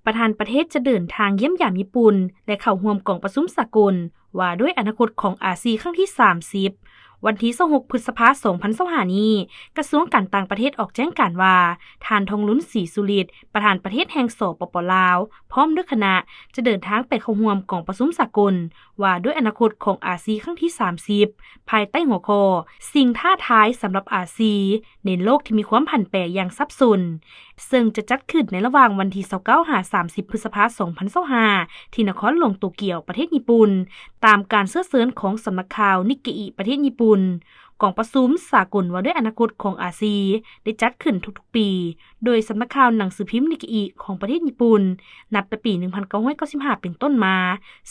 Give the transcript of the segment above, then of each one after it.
ປະທານປະເທດຈະເດີນທາງຢ້ຽມຢາມຍີ່ປຸ່ນ ແລະ ເຂົ້າຮ່ວມກອງປະຊຸມສາກົນວ່າດ້ວຍອະນາຄົດຂອງອາຊີຄັ້ງທີສາມສິບ ວັນທີຊາວຫົກ ພຶດສະພາ ສອງພັນຊາວຫ້ານີ້, ກະຊວງການຕ່າງປະເທດອອກແຈ້ງການວ່າ ທ່ານ ທອງລຸນ ສີສຸລິດ ປະທານປະເທດແຫ່ງ ສປປ ລາວ ພ້ອມດ້ວຍຄະນະ ຈະເດີນທາງໄປເຂົ້າຮ່ວມກອງປະຊຸມສາກົນ ວ່າດ້ວຍອະນາຄົດຂອງອາຊີຄັ້ງທີສາມສິບ ພາຍໃຕ້ຫົວຂໍ້ ສິ່ງທ້າທາຍສຳລັບອາຊີ ໃນໂລກທີ່ມີຄວາມຜັນແປຢ່າງສັບສົນ, ເຊິ່ງຈະຈັດຂຶ້ນໃນລະຫວ່າງວັນທີຊາວເກົ້າ ຫາ ສາມສິບ ພຶດສະພາ ສອງພັນຊາວຫ້າ ທີ່ນະຄອນຫຼວງໂຕກຽວ ປະເທດຍີ່ປຸ່ນ, ຕາມການເຊື້ອເຊີນຂອງສຳນັກຂ່າວນິກເກອິ ປະເທດຍີ່ປຸ່ນ. ກອງປະຊຸມສາກົນວ່າດ້ວຍອະນາຄົດຂອງອາຊີ ໄດ້ຈັດຂຶ້ນທຸກໆປີ ໂດຍສຳນັກຂ່າວໜັງສືພິມນິກເກອິຂອງປະເທດຍີ່ປຸ່ນ ນັບແຕ່ປີໜຶ່ງພັນເກົ້າຮ້ອຍເກົ້າສິບຫ້າເປັນຕົ້ນມາ,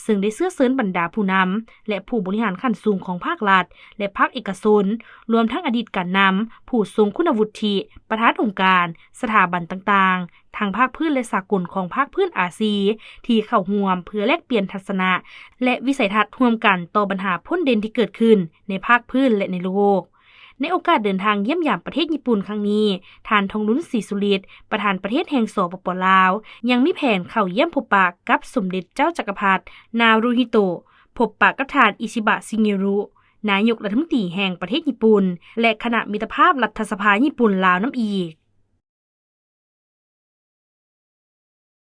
ເຊິ່ງໄດ້ເຊື້ອເຊີນບັນດາຜູ້ນຳ ແລະ ຜູ້ບໍລິຫານຂັ້ນສູງຂອງພາກລັດ ແລະ ພາກເອກະຊົນ, ລວມທັງອະດີດການນຳ, ຜູ້ຊົງຄຸນວຸດທິ, ປະທານອົງການ, ສະຖາບັນຕ່າງໆ ທັງພາກພື້ນ ແລະ ສາກົນຂອງພາກພື້ນອາຊີ ທີ່ເຂົ້າຮ່ວມເພື່ອແລກປ່ຽນທັດສະນະ ແລະ ວິໄສທັດຮ່ວມກັນຕໍ່ບັນຫາພົ້ນເດັ່ນທີ່ເກີດຂຶ້ນໃນພາກພື້ນ ແລະ ໃນໂລກ. ໃນໂອກາດເດີນທາງຢ້ຽມຢາມປະເທດຍີ່ປຸ່ນຄັ້ງນີ້, ທ່ານ ທອງລຸນ ສີສຸລິດ ປະທານປະເທດແຫ່ງ ສປປ ລາວ ຍັງມີແຜນເຂົ້າຢ້ຽມພົບປະກັບສົມເດັດເຈົ້າຈັກກະພັດ ນາຣູຮິໂຕະ, ພົບປະກັບທ່ານ ອິຊິບະ ຊິເງຣຸ ນາຍົກລັດຖະມົນຕີແຫ່ງປະເທດຍີ່ປຸ່ນ ແລະ ຄະນະມິດຕະພາບລັດຖະສະພາຍີ່ປຸ່ນ-ລາວນຳອີກ.